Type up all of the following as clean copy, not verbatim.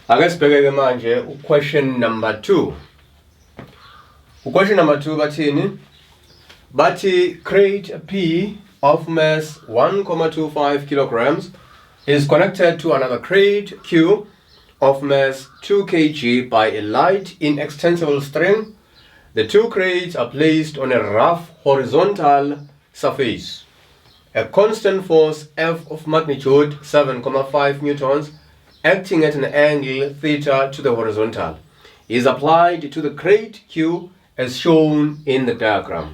Ake sibheke-ke manje u-question number 2. U-question number 2 bathini? Bathi crate P of mass 1,25 kilograms is connected to another crate Q of mass 2 kg by a light inextensible string. The two crates are placed on a rough horizontal surface. A constant force F of magnitude 7,5 newtons acting at an angle theta to the horizontal is applied to the crate Q as shown in the diagram.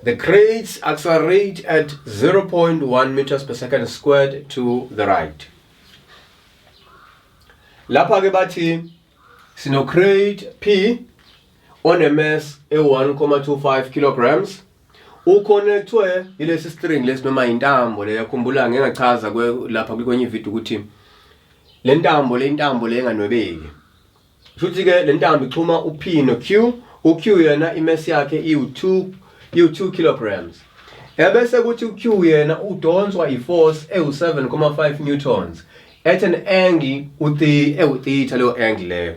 The crates accelerate at 0.1 meters per second squared to the right. Lapha ke bathi sino crate P on a mass e-1,25 kilograms uconnectwe ilesi string lesi noma intambo le. Yakhumbula ngingachaza lapha kwenye video ukuthi le ntambo le intambo le enganwebeki. Shuthi ke le ntambo ixhuma u-P no-Q. U-Q yena i-mass yakhe iwu-2 kilograms. Ebese kuthi u-Q yena udonswa i-force ewu-7,5 newtons at an angle uthi ewu-theta, leyo angle leyo.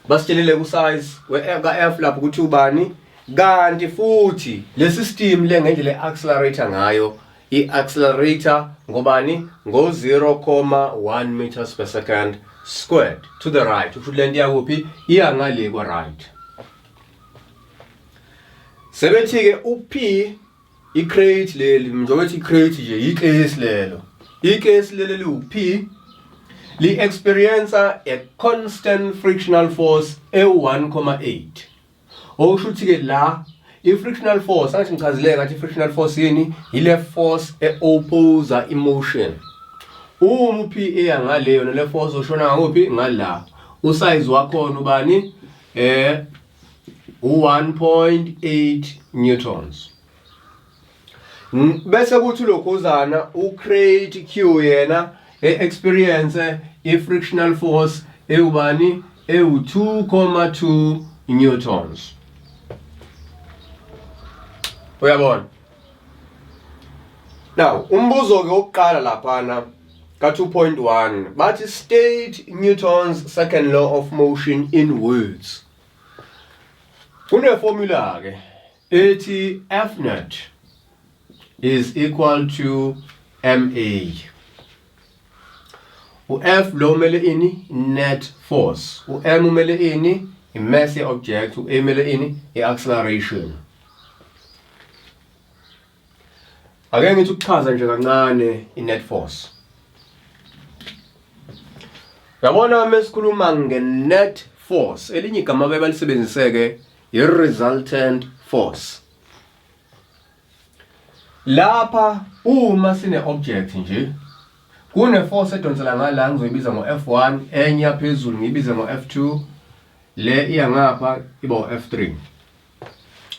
Basitshelile ku-size ka-F lapho ukuthi ubani, kanti futhi le system le ngendlela e-accelerate ngayo, i-accelerate ngobani? Ngo-0,1 meters per second squared to the right. Kusho lento iyakuphi? Iya ngale kwa right. Sebethi ke u-P, i-crate leli, njengoba ethi i-crate nje, ikesi lelo, ikesi leli liwu-P li-experience a constant frictional force e-1,8. Okusho ukuthi ke la i-frictional force, angithi ngichazile ngathi i-frictional force yini? Ile force e-oppose i-motion. Uma u-P eya ngale, yona le force ushona ngakuphi? Ngala. Usize wakhona ubani? U-1.8 newtons. Bese kuthi lokhuzana ucrate Q yena e-experience i-frictional force ewubani? Ewu-2,2 newtons. Uyabona? Now umbuzo ke wokuqala laphana ka 2.1 bathi state Newton's second law of motion in words. Kune formula ke ethi F net is equal to ma. U-F lo umele ini? Net force. U-M umele ini? I-mass ye-object. U-A umele ini? I-acceleration. Ake ngithi ukuchaza nje kancane i-net force. Yabona, mesikhuluma nge-net force, elinye igama bebalisebenzise-ke i-resultant force. Lapha uma sine-object nje, kune-force edonsela ngala, ngizoyibiza ngo-F1, enye yaphezulu ngiyibize ngo-F2, le iya ngapha iba u-F3.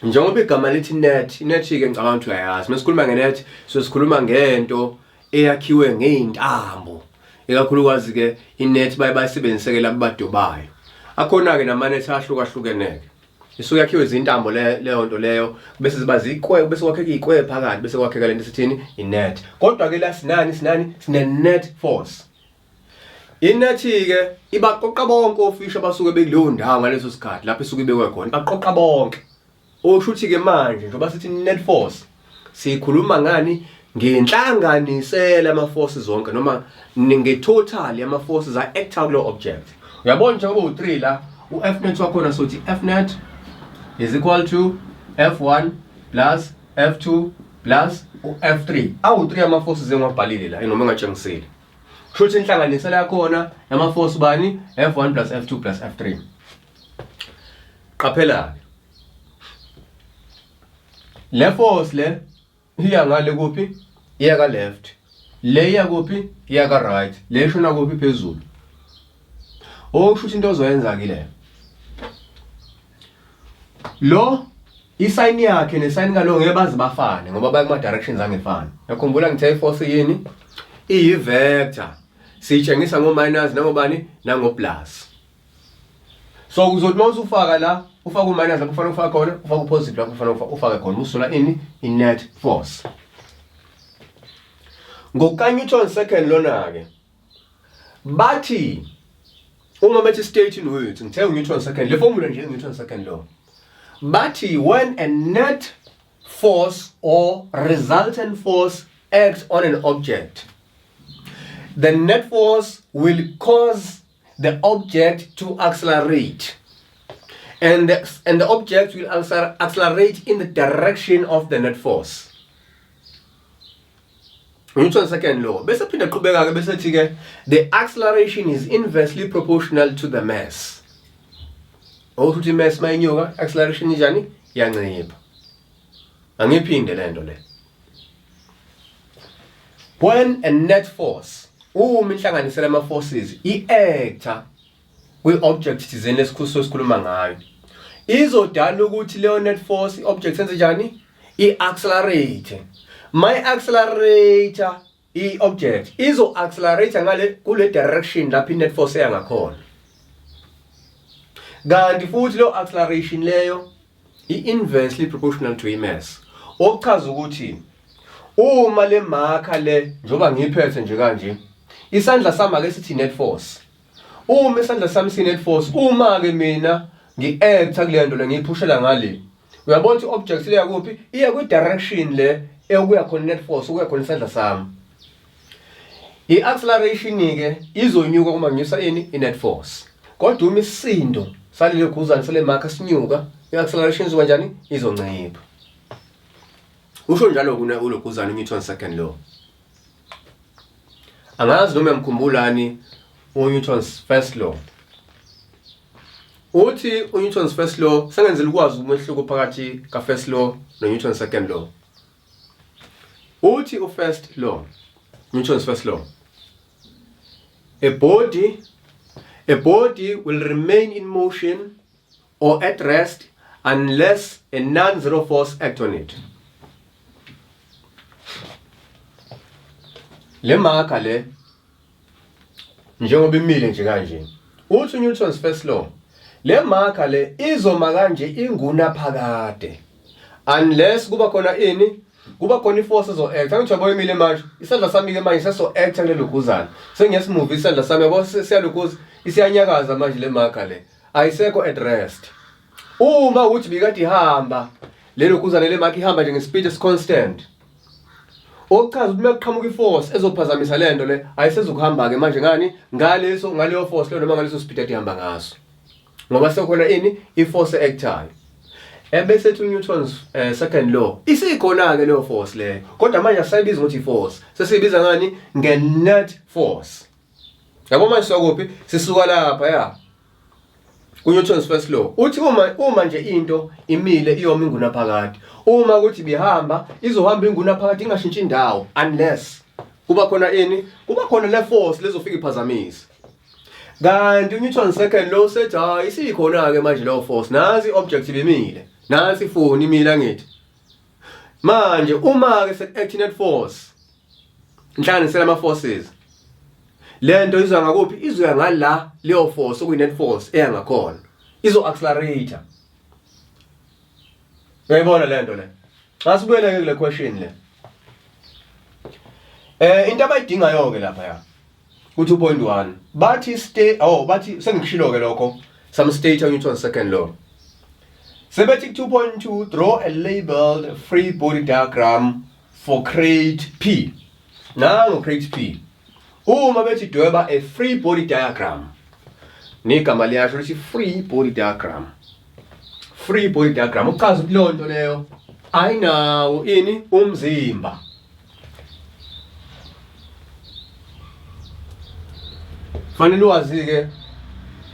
Njengoba igama lithi net, i-net-ke ngicabanga ukuthi uyayazi. Mesikhuluma nge-net, so sikhuluma ngento eyakhiwe ngey'ntambo. Ikakhulukazi-ke i-net baye bayisebenzise-ke labo badobayo. Akhona-ke nama-net ahlukahlukeneke. Isuke yakhiwe izintambo leyo nto leyo, bese ziba zikwe, bese kwakheka iy'kwe phakathi, bese kwakheka lento esithini? I-net. Kodwa-ke la sinani? Sinani? Sine-net force. I-net-ke ibaqoqa bonke ofishi abasuke bekuleyo ndawo ngaleso sikhathi lapho isuke ibekwe khona, ibaqoqa bonke. Okusho ukuthi-ke manje njengoba sithi net force, sikhuluma ngani? Ngenhlanganisela ama-forces zonke noma nge-total yama-forces a-acta kulo object. Uyabona, njengoba u-3 la, u-F net wakhona sothi F net is equal to F1 plus F2 plus u-F3. Awu-3 ama-forces engiwabhalile la noma engatshengisile. Kusho ukuthi inhlanganisela yakhona yama-force bani? F1 plus F2 plus F3. Qaphela-ke, le force le iya ngale kuphi? Iya ka left. Le iya kuphi? Iya ka right. Le ishona kuphi? Phezulu. Okusho ukuthi into ozoyenza ke le, lo i-sign yakhe ne-sign kalo ngeke baze bafane ngoba baya kuma directions angefani. Yakhumbula ngithe i-force yini? Iyi-vector. Siyitshengisa ngo minus nangobani? Nango plus. So uzothi uma usufaka la, ufake u-minus lapho ufanele ufake khona, ufake u-positive lapho ufanele ufake khona, usola ini? I-net force. NgokukaNewton second lona-ke, Bathi uma bethi state in words, ngithe uNewton second, le formula nje Newton second law. Bathi when a net force or resultant force acts on an object, the net force will cause the object to accelerate. And the object will accelerate in the direction of the net force. Newton second law. Bese phinda qhubeka ke bese thi ke the acceleration is inversely proportional to the mass. Okuthi mass mayinyuka, acceleration injani? Iyancipha. Angiphinde lento le. When a net force, uma inhlanganisela ama forces i-acta kwi-object thizeni lesikhuso esikhuluma ngayo, izodala ukuthi leyo net force i-object senze njani? I-accelerate. My-accelerate i-object izo-accelerate ngale kule direction lapho i-net force eya ngakhona, kanti futhi leyo acceleration leyo i-inversely proportional to i-mass, okuchaza ukuthi uma le marker le, njengoba ngiyiphethe nje kanje, isandla sami ake sithi net force, uma isandla sami si-net force, uma ke mina ngi-acta kule nto le, ngiyiphushela ngale, uyabona ukuthi i-object leya kuphi? Iya kwi-direction le ekuya khona net force, okuya khona isandla sami. I-acceleration-ke izonyuka uma nginyusa ini? I-net force. Kodwa uma isisindo salelo guzane, sale marker, sinyuka, i-acceleration izoba njani? Izoncipha. Usho njalo kuna uloguzane uNewton second law. Angazi noma uyamkhumbulani uNewton's first law. Uthi uNewton's first law, sengenzela ukwazi umehluko phakathi ka-first law no-Newton's second law. Uthi u-first law, Newton's first law, a body will remain in motion or at rest unless a non-zero force act on it. Le marker le, njengoba imile nje kanje, uthi Newton's first law, le marker le izoma kanje ingunaphakade unless kuba khona ini? Kuba khona iforce ezo-act. Angithi yabo, imile manje, isandla sami ke manje seso-acta kulelo guzana, sengiyasimuva isandla sami, yabo, siyaluguza, isiyanyakaza manje le marker le, ayisekho at rest. Uma ukuthi bikade ihamba lelo guzane, le marker ihamba nje ngespeed esiconstant, okuchaza ukuthi uma kuqhamuka iforce ezophazamisa lento le, ayisezukuhamba ke manje ngani? Ngaleso, ngaleyo force leyo noma ngaleso speed ade ihamba ngaso, ngoba sekukhona ini? Iforce actayo. Ebese ethi uNewton's second law, isikhona ke leyo force leyo, kodwa manje asayibiza ukuthi iforce, sesiyibiza ngani? Nge-net force. Yabo, manje sokuphi? Sisuka lapha ya kuNewton's first law, uthi uma nje into imile, iyoma ingunaphakade. Uma kuthi bihamba, izohamba ingunaphakade, ingashintshi indawo unless kuba khona ini? Kuba khona le force lezofika iphazamise. Kanti uNewton second law sethi hayi, isikhona ke manje leyo force. Nansi object ibimile, nansi ifoni imile, angithi manje uma ke seku-act net force, inhlanganisela ama forces, lento izoya ngakuphi? Izoya ngala leyo force okuyi net force eya ngakhona, izo accelerate. Uyayibona lento le? Xa sibuyele ke kule question le, into abayidingayo ke lapha ya ku 2.1, bathi stay, oh, bathi sengikushilo ke lokho, some state on Newton's second law. Sebethi 2.2, draw a labeled free body diagram for crate P. Nangu crate P. Uma bethi dweba a free body diagram, negama liyasho lithi free body diagram. Free body diagram uchaza ukuthi leyo nto leyo ayinawo ini? Umzimba. Fanele wazi ke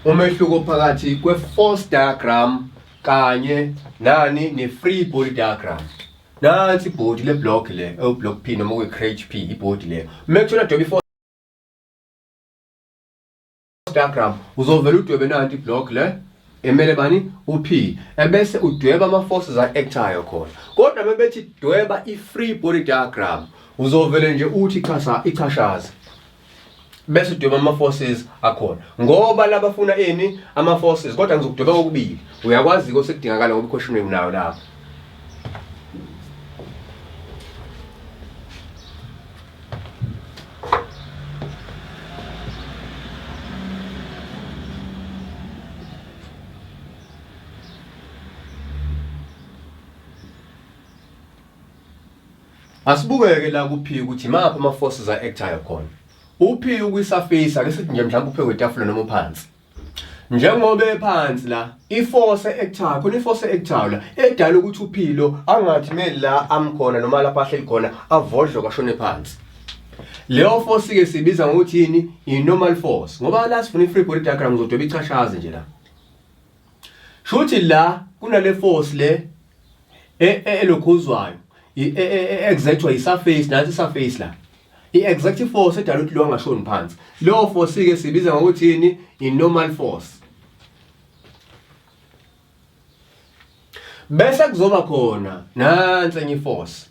umehluko phakathi kwe-force diagram kanye nani? Ne-free body diagram. Nansi ibhodi le block le, ewu-block P noma kuyi-crate P, ibhodi leyo. Uma kuthiwa dweba i-force diagram, uzovela udwebe nanti iblock le emele bani? U-P, ebese udweba ama-forces a-actayo khona. Kodwa uma bethi dweba i-free body diagram, uzovele nje uthi chasa ichashaza, bese udweba ama-forces akhona, ngoba labafuna ini? Ama-forces. Kodwa ngizokudweba kokubili, uyakwazi-ke osekudingakala ngoba iquestion unayo lapho. Asibukeke la ku-P ukuthi imaphi ama-forces a-actayo khona. U-P ukwi-surface, ake sithi nje mhlawumbe uphe kwetafula noma uphansi. Njengoba ephansi la, i-force e-actayo, khona i-force e-actayo la, edala ukuthi uPhilo angathi mele la amkhona noma lapho ahleli khona avodloke ashone phansi. Leyo force ke sibiza ngokuthi yini? I-normal force. Ngoba la sifuna i-free body diagram ngizodweba ichashazi nje la. Shuthi la kunale force le elokhuzwayo e-exertwa yi-surface nansi i-surface la. I-exact force edala ukuthi lo angashoni phansi. Leyo force ke sibiza ngokuthi yini? I-normal force. Bese kuzoba khona nansi enye i-force.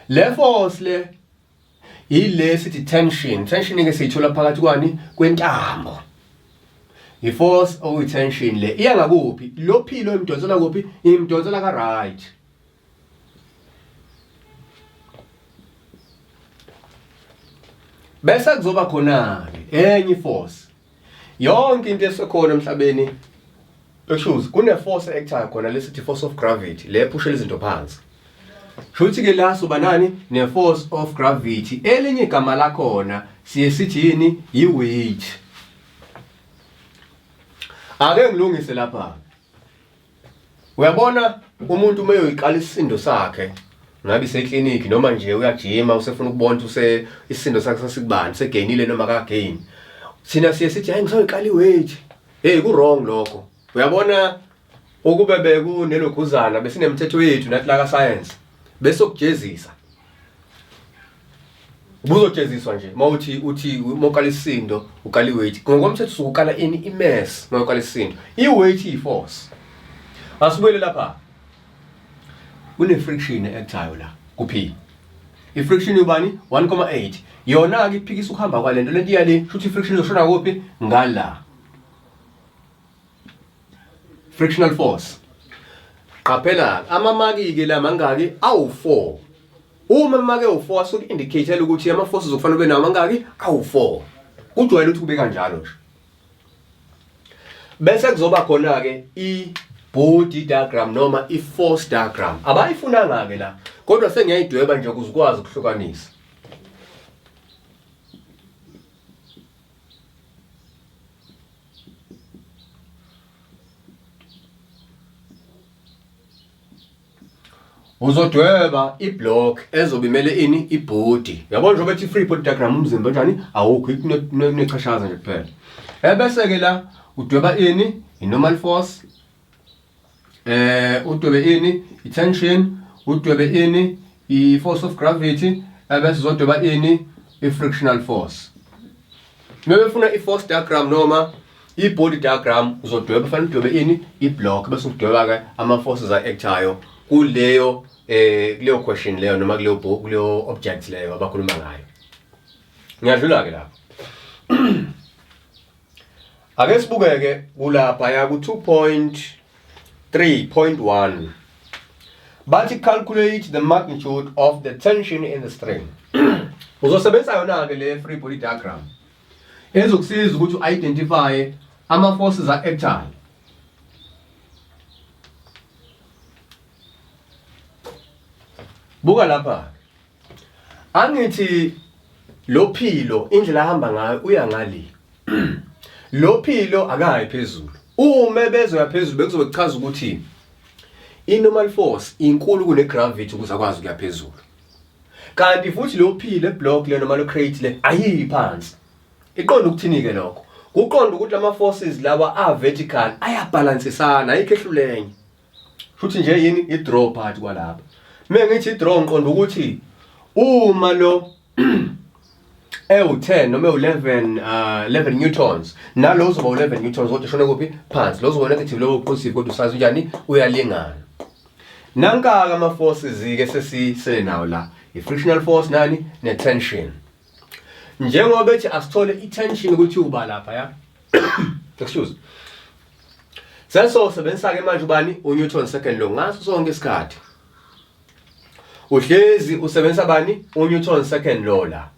Le force le ile sithi tension. Tension ke siyithola phakathi kwani kwentambo. I-force okuyi-tension le iya ngakuphi? Lo philo imdonsela kuphi? Imdonsela ka right. Bese kuzoba khona ke enye i-force. Yonke into esekhona emhlabeni excuse kune force actayo khona lesithi force of gravity le phushela izinto phansi. Shuthi ke la soba nani ne force of gravity elinye igama lakhona siye sithi yini i weight. Ake ngilungise lapha. Uyabona umuntu uma eyoyiqala isisindo sakhe ngabe iseklinikhi noma nje uyajima usefuna ukubona ukuthi use isisindo sakhe sasikubani segainile noma akagain. Thina siye sithi hayi ngisoyiqala iweight. Hey ku wrong lokho. Uyabona ukube bekunelokhuzana besinemithetho yethu nathi la ka science besokujezisa. Ubuzojeziswa nje mawuthi uthi mawukala isisindo ukala iweight. Ngokomthetho usuke ukala ini imass mawukala isisindo. Iweight iyiforce. Asibuyele lapha. Kune friction e-actayo la ku-P. I-friction ubani? 1.8. Yona ke iphikisa ukuhamba kwalento lento iyale shuthi i-friction izoshona kuphi? Ngala. Frictional force. Qaphela amamaki ke la mangaki awu4. Uma amamaki awu4 asuke indicate ukuthi ama forces okufanele ube nawo mangaki awu4. Kujwayele ukuthi kube kanjalo nje. Bese kuzoba khona ke i body diagram noma i force diagram. Abayifunanga ke la. Kodwa sengiyayidweba nje ukuze ukwazi ukuhlukanisa. Uzodweba iblock ezobe imele ini ibhodi. Uyabona njengoba ethi free body diagram umzimba onjani awukho kunechashaza nje kuphela. Ebese ke la udweba ini i-normal force udwebe ini i-tension udwebe ini i-force of gravity ebese uzodweba ini i-frictional force. Uma befuna i-force diagram noma i-body diagram uzodweba fanele udwebe ini i-block bese udweba ke ama-forces a-actayo kuleyo kuleyo question leyo noma kuleyo book kuleyo object leyo abakhuluma ngayo. Ngiyadlula ke lapho. Ake sibukeke kulapha ya ku 2.3.1 bathi calculate the magnitude of the tension in the string. Uzosebenzisa yona ke le free body diagram ezokusiza ukuthi u-identify ama forces a-actayo. Buka lapha. Angithi lo philo indlela ahamba ngayo uya ngale. Lo philo akayi phezulu. Uma bezoya phezulu bekuzobe kuchaza ukuthi i-normal force inkulu kune-gravity ukuze akwazi ukuya phezulu. Kanti futhi lo philo eblock le noma lo crate le ayiyi phansi. Iqonda ukuthini ke lokho? Kuqonda ukuthi lama forces lawa a vertical ayabhalansisana ayikho ehlulenye. Futhi nje yini i-draw phakathi kwalapha. Uma ngithi i-draw ngiqonda ukuthi uma lo ewu-10 noma ewu-11 11 newtons nalo uzoba u-11 newtons kodwa ushone kuphi phansi lo uzoba negative lo positive kodwa usazi unjani uyalingana nanka-ke ama-forces-ke sesisele nawo la i-frictional force nani ne-tension njengoba ethi asithole i-tension ukuthi uba lapha ya excuse Sesosebenzisa-ke manje ubani uNewton second law ngaso sonke isikhathi. Uhlezi usebenzisa bani uNewton second law la.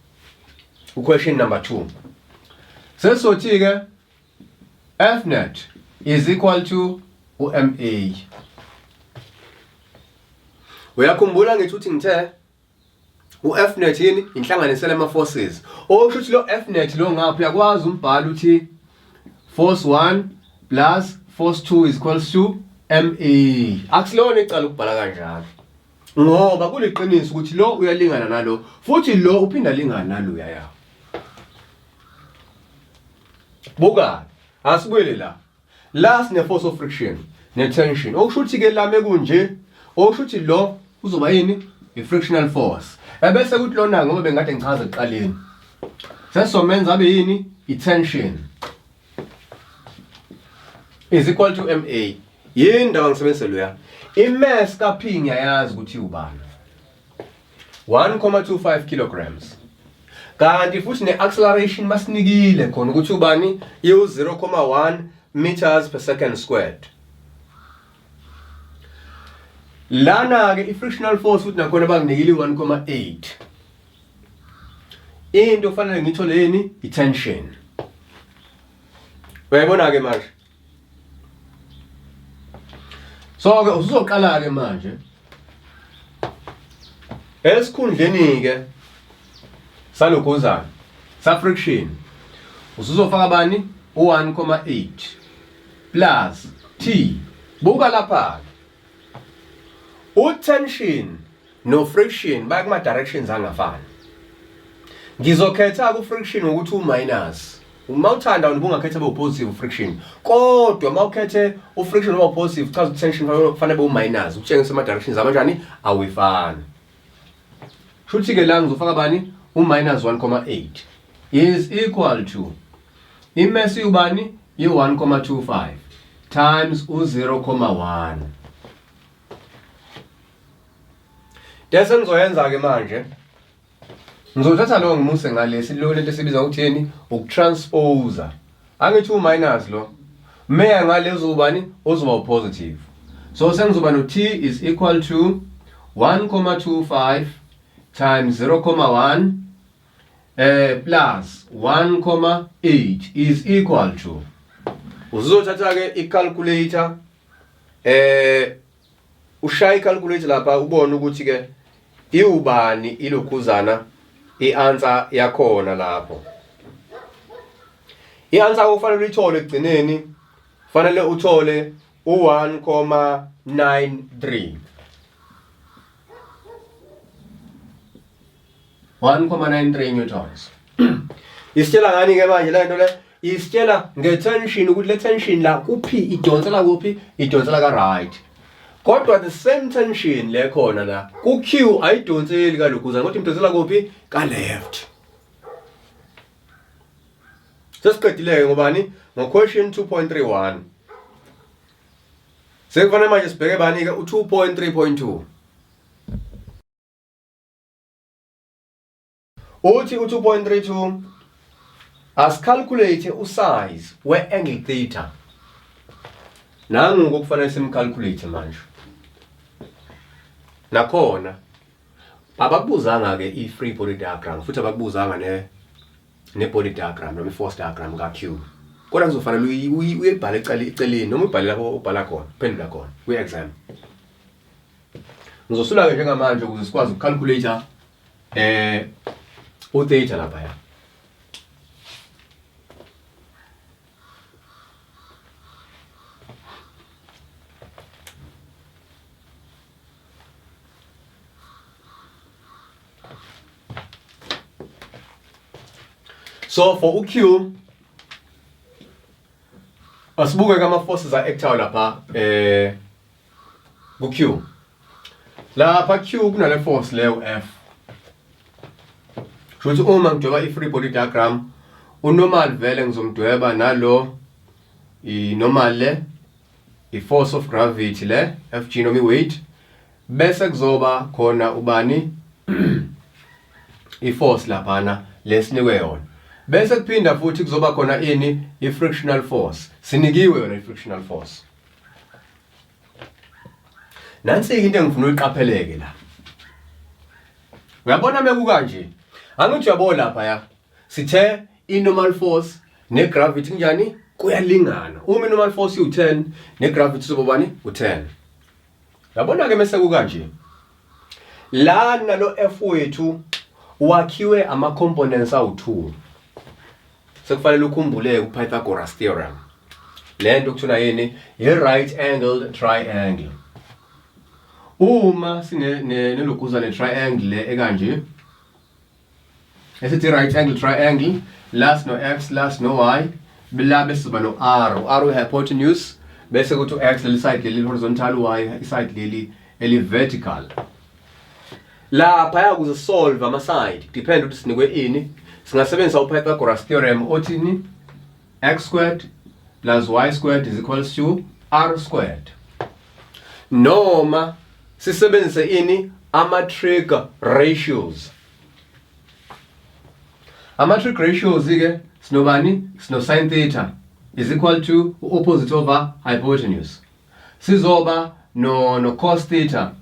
Question number 2. Sesothi-ke F net is equal to uMA. Uyakhumbula ngithi uthi ngithe U-F net yini? Inhlanganisela ama forces. Okusho ukuthi lo F net lo ngapha uyakwazi umbhalo uthi force 1 plus force 2 is equals to MA. Akusilona icala ukubhala kanjalo. Ngoba kuliqiniso ukuthi lo uyalingana nalo futhi lo uphinda lingana nalo uyaya. Buka, asibuyele la. La sine force of friction ne tension. Okusho ukuthi ke lame kunje, okusho ukuthi lo uzoba yini? I frictional force. Ebese kuthi lona ngoba bengikade ngichaza ekuqaleni. Sesizomenza abe yini? I tension. Is equal to MA. Yini ndaba ngisebenzise loya? I-mass ka-P ngiyayazi ukuthi ubani. 1.25 kilograms. Kanti futhi ne-acceleration basinikile khona ukuthi ubani iwu-0.1 meters per second squared. Lana-ke i-frictional force futhi nakhona banginikile i-1.8. Into kufanele ngithole yini? I-tension. Uyayibona-ke manje? So ke usuzoqala ke manje esikhundleni ke salokhuzana sa friction usuzofaka bani u1.8 plus t. Buka lapha u tension no friction baya kuma directions angafani. Ngizokhetha ku friction ngokuthi u minus. Uma uthanda wena ubungakhetha be positive friction. Kodwa uma ukhethe u friction uba positive chaza ukuthi tension kufanele be u minus ukutshengisa ama directions abanjani awefani. Shuthi ke la ngizofaka bani u minus 1.8 is equal to i-mass ubani i 1.25 times u 0.1. Into engizoyenza ke manje ngizothatha lo ngimuse ngalesi lo lento esibiza ukuthi yini ukutranspose. Angithi u minus lo meya ngale uzobani uzoba u positive. So sengizoba no t is equal to 1.25 times 0.1 plus 1.8 is equal to, uzothatha ke i-calculator ushaya i-calculator lapha ubone ukuthi ke iwubani ilokhuzana i-answer yakhona lapho. I-answer kufanele uyithole ekugcineni, kufanele uthole u-1.93. 1.93 newtons. Isitshela ngani ke manje le nto le? Isitshela nge-tension ukuthi le tension la kuphi idonsela kuphi? Idonsela ka right. Kodwa the same tension le khona la ku Q ayidonseli kalokhuza kodwa imdonsela kuphi? Ka left. Sesiqedile ke ngobani? Ngo question 2.31. Sekufanele manje sibheke bani ke u2.3.2. Uthi u2.32 asicalculate usize we-angle theta. Nangu kufanele simcalculate manje. Nakhona abakubuzanga ke i-free body diagram futhi abakubuzanga ne body diagram noma i-force diagram ka-Q. Kodwa kuzofanele uyibhale eceleni noma ubhale lapho ubhala khona, uphendula khona kwi-exam. Ngizosula ke njengamanje ukuze sikwazi ukucalculate u-theta lapha ya. So for uQ asibuke kama forces a-actayo lapha ku-Q. Lapha Q kunale force leyo F. Kusho ukuthi uma ngidweba i-free body diagram unormal vele ngizomdweba nalo i-normal le i-force of gravity le Fg noma i-weight bese kuzoba khona ubani i-force laphana lesinikwe yona bese kuphinda futhi kuzoba khona ini i-frictional force sinikiwe yona i-frictional force. Nansi into engifuna uyiqapheleke la. Uyabona mekukanje. Angithi uyabona lapha ya. Sithe i-normal force ne-gravity kunjani? Kuyalingana. Uma i-normal force iwu-10 ne-gravity izoba bani? U-10. Uyabona ke mase kukanje. La nalo F wethu Wakhiwe ama components awu-2. Sekufanele ukhumbule uPythagoras theorem. Le nto kuthiwa yini? I-right angled triangle. Uma sine nelokuza ne triangle le ekanje esithi right angle triangle la sino x la sino y la bese siba no r u-r uyi-hypotenuse bese kuthi u-x leli side leli horizontal u-y iside leli eli-vertical. Lapha ukuze solve ama-side depend ukuthi sinikwe ini, singasebenzisa uPythagoras theorem othini? X squared plus y squared is equals to r squared, noma sisebenzise ini? Ama-trig ratios. Ama-trig ratios ke sinobani? Sino sin theta is equal to opposite over hypotenuse, sizoba no cos theta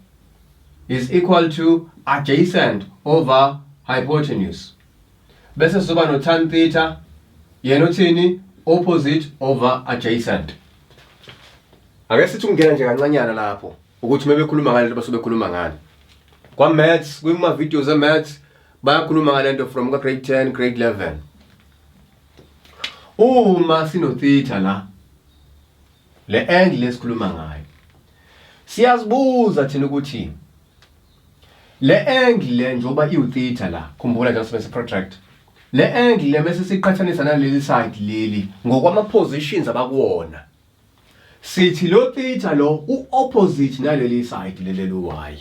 is equal to adjacent over hypotenuse, bese sizoba no tan theta, yena uthini? Opposite over adjacent. Ake sithi ungena nje kancanyana lapho ukuthi uma bekhuluma ngale nto basuke bekhuluma ngani. Kwa maths, kuma videos e maths bayakhuluma ngale nto from ka grade 10, grade 11. Uma sino theta la, le angle esikhuluma ngayo, siyazibuza thina ukuthi le angle le njengoba iwu theta la, khumbula nje sibese protractor, le angle le bese siqhathanisa naleli side leli ngokwama positions abakuwona, sithi lo theta lo u-opposite naleli side leli y,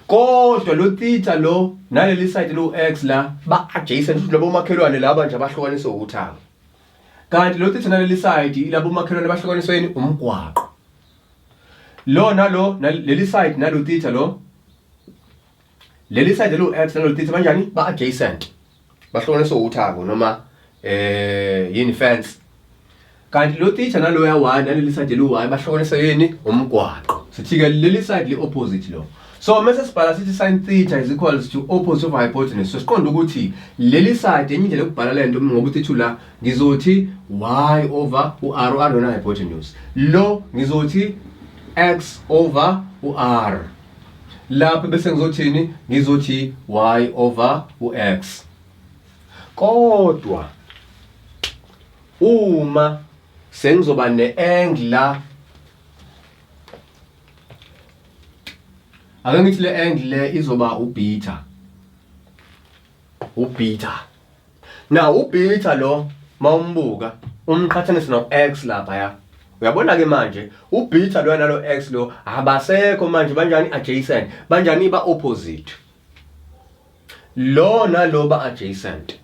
kodwa lo theta lo naleli side lo x la ba adjacent futhi labo makhelwane laba nje abahlukaniswe uthango, kanti lo theta naleli side labo makhelwane bahlukaniswe yini? Umgwaqo. Lo nalo leli side nalo theta lo, leli side lo x nalo theta banjani? Ba adjacent, bahlukaniswe uthango noma yini, fence, kanti lo theta nalo ya y naleli side lo y bahlukaniswe yini? Umgwaqo. Sithi ke leli side li opposite lo. So mase sibhala sithi sin theta is equals to opposite over hypotenuse, so siqonda ukuthi leli side, enye indlela yokubhala lento, ngoba uthi la ngizothi y over u-r, u-r lona hypotenuse, lo ngizothi x over u-r lapho, bese ngizothini? Ngizothi y over u-x. Kodwa uma sengizoba ne-angle la, ake ngithi le angle le izoba ubeta, ubeta. Now ubeta lo mawumbuka umqhathanise no x lapha ya, uyabona ke manje ubeta lo nalo x lo abasekho manje, banjani? Adjacent. Banjani? Ba opposite. Lo nalo ba adjacent.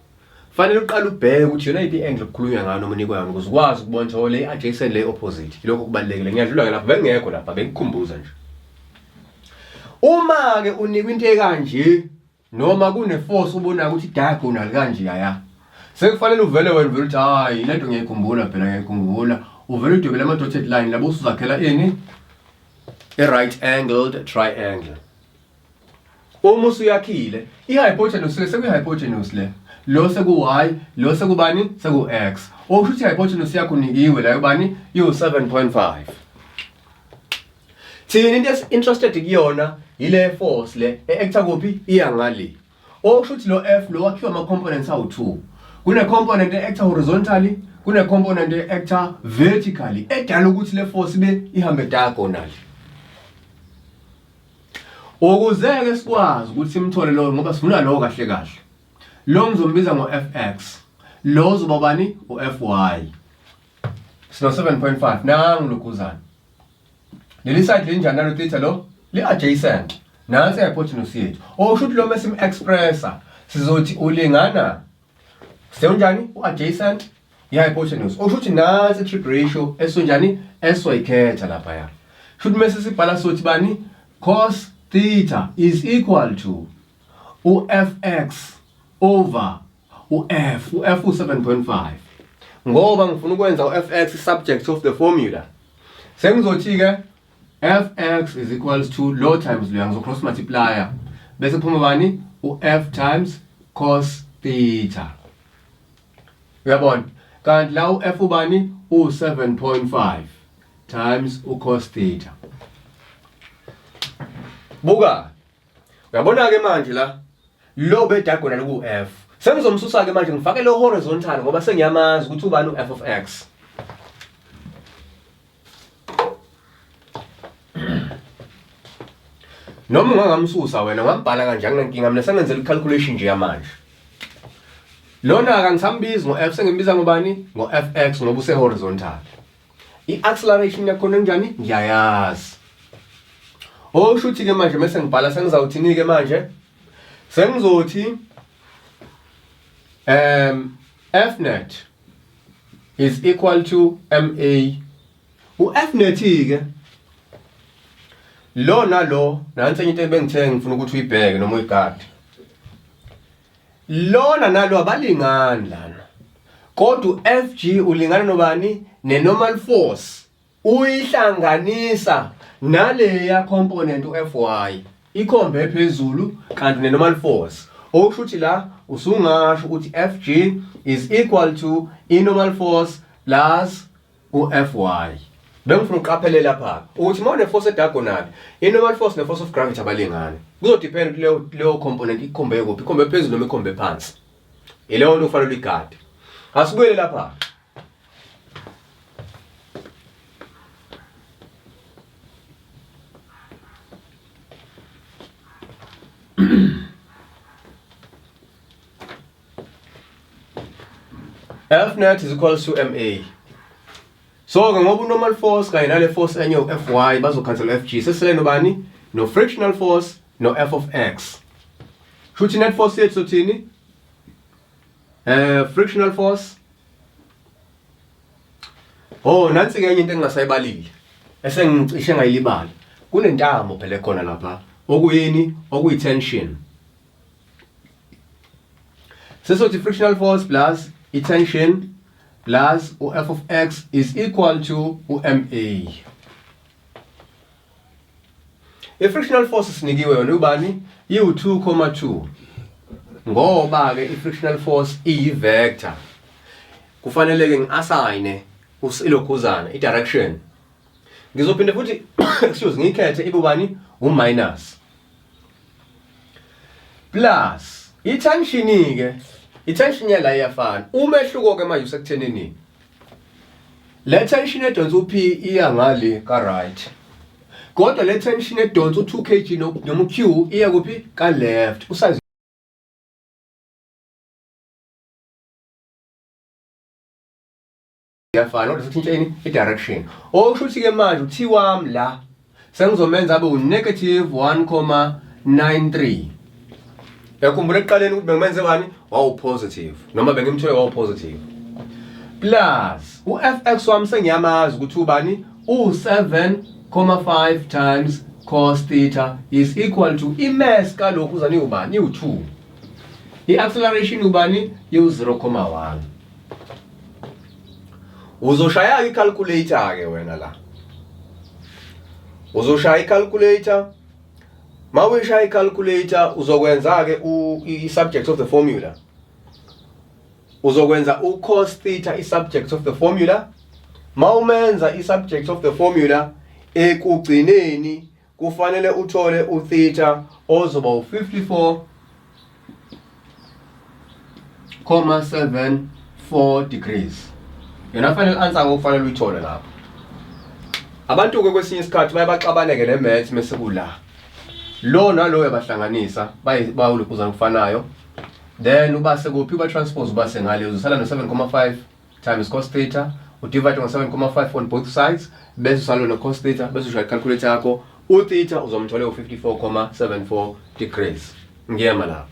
Fanele uqale ubheke ukuthi yona iphi angle okukhulunywa ngayo noma unikwa yona ukuze ukwazi ukubona ukuthi oh, le adjacent, le opposite. Lokho kubalulekile. Ngiyadlula ke lapho, bengekho lapha, bengikukhumbuza nje. Uma ke unikwa into ekanje noma kune force ubona ukuthi diagonal kanje yaya, sekufanele uvele wena uvele uthi hayi, lento ngiyayikhumbula phela, ngiyayikhumbula, uvele udwebele ama dotted line labo usuzakhela ini? I right angled triangle. Uma usuyakhile i-hypotenuse, sekuyi-hypotenuse le, lo seku-y, lo sekubani? Seku-x. Okusho ukuthi i-hypotenuse yakho unikiwe la yobani? Iwu-7.5. Thina into esi-interested kuyona yile force le e-acta kuphi? Iya ngale. Okusho ukuthi lo F lo wakhiwa ama-components awu-2. Kune-component e-acta horizontally, kune-component e-acta vertically edala ukuthi le force ibe ihambe diagonally. Ukuze-ke sikwazi ukuthi simthole lo, ngoba sifuna lo kahle kahle, lo ngizombiza ngo-fx, lo uzoba bani? U-fy. Sino 7.5 nangu lokhuzana, leli side linjani nalo theta lo? Li-adjacent. Nansi i-hypotenuse yethu. Okusho ukuthi lo mesim-expressa sizothi ulingana sewunjani? U-adjacent i-hypotenuse. Okusho ukuthi nansi i-trig ratio esonjani esoyikhetha laphaya. Shuthi mase sibhala sothi bani? Cos theta is equal to u-fx over u-f. U-f u-7.5. Ngoba ngifuna ukwenza u-fx subject of the formula, sengizothi ke fx is equals to lo times lo, ngizo cross multiplier, bese kuphuma bani? U-f times cos theta. Uyabona, kanti la u-f ubani? U-7.5 times u-cos theta. Buka, uyabona ke manje la Lo be diagonal ku F. Sengizomsusa ke manje ngifake lo horizontal ngoba sengiyamazi ukuthi ubani u F of x. Noma ungangamsusa wena ungambhala kanje anginankinga mina sengenzela i-calculation nje yamanje. Lona akangisambizi ngo-F sengimbiza ngobani? Ngo-Fx ngoba use-horizontal. I-acceleration yakhona enjani? Ngiyayazi. Okusho ukuthi-ke manje mese ngibhala sengizawuthini-ke manje? Sengizothi F net is equal to ma. U-F net ke lo nalo nansi enye into ebengithe ngifuna ukuthi uyibheke noma uyigade. Lona nalo abalingani lana. Kodwa u-FG ulingana nobani? Ne-normal force. Uyihlanganisa naleya component u-Fy. Ikhombe phezulu kanti ne-normal force. Okusho ukuthi la usungasho ukuthi FG is equal to i-normal force plus u-Fy. Bengifuna uqaphele lapha ukuthi uma une-force e-diagonal, i-normal force ne-force of gravity abalingani. Kuzodepend ukuthi leyo leyo component ikhombe kuphi, ikhombe phezulu noma ikhombe phansi. Ileyo nto kufanele uyigade. Asibuyele lapha. F net is equal to MA. So ke ngoba normal force kanye nale force enye u-Fy bazokhansela u-Fg. Sesele nobani? No frictional force no F of x. Shuthi net force yethu sothini? Frictional force. Oh, nansi ke enye into engingasayibalile. Esengicishe ngayilibala. Kunentamo phela ekhona lapha. Okuyini? Okuyi-tension. Sesothi frictional force plus i-tension plus u-f of x is equal to u-ma. I-frictional force sinikiwe yona ubani? Iwu-2,2. Ngoba-ke i-frictional force iyi-vector. Kufanele-ke ngi-assign ilokhuzana, i-direction. Ngizophinde futhi excuse ngiyikhethe ibe ubani? U-minus. Plus i-tension ke i-tension yala iyafana. Umehluko ke manje usekuthenini le tension edonsa u-P iya ngale ka right. Kodwa le tension edonsa u-2 kg noma u-Q iya kuphi? Ka left. Usize iyafana kodwa sithintsha ini i-direction. Okusho ukuthi ke manje u-T wami la sengizomenza abe u-negative 1,93. Uyakhumbula ekuqaleni ukuthi bengimenze bani? Wawu positive noma bengimthole wawu positive. Plus u-fx wami sengiyamazi ukuthi ubani? U-7,5 times cos theta is equal to i-mass kalokhu uzani ubani? Iwu-2. I-acceleration ubani? Iwu-0,1. Uzoshaya i-calculator ke wena la. Uzoshaya i-calculator. Mawuyishaya i-calculator uzokwenza ke i-subject of the formula. Uzokwenza u-cos theta i-subject of the formula. Mawumenza i-subject of the formula ekugcineni kufanele uthole u-theta ozoba u-54,74 degrees. Yona final answer okufanele uyithole lapho. Abantu ke kwesinye isikhathi baye baxabaneke ne maths mase kula. Lo nalo uyabahlanganisa bayawulokhuzana okufanayo. Then ubase kuphi uba transpose ubase ngale uzosala no 7,5 times cos theta udivide ngo 7,5 on both sides bese usalo no cos theta bese ushaya calculator yakho u theta uzomthola u 54,74 degrees. Ngiyema lapho.